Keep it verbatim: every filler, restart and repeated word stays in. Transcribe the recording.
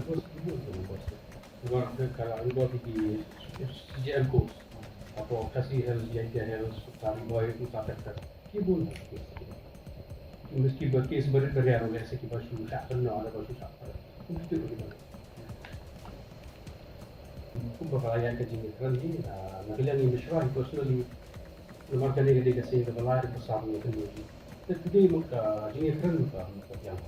Bos ki bun ki bos. Bos ka ka bos ki C J M course. Apo Khasi Hills, Jaintia Hills, Tari Boy, Uttar Pradesh. Ki bun ki bos. Ki bos ki bos ki sebarit beriar oleh se ki bos shu syak kena ada bos shu syak. Ki bos tu ki bos. Kumba ka ïa ka jingïakren hi, ah, na ka liang i Mishra hi personally. Namar kane ka dei ka sien kaba lai ka sar ïa ka dei. Te today mut ka jingïakren ka ka biang.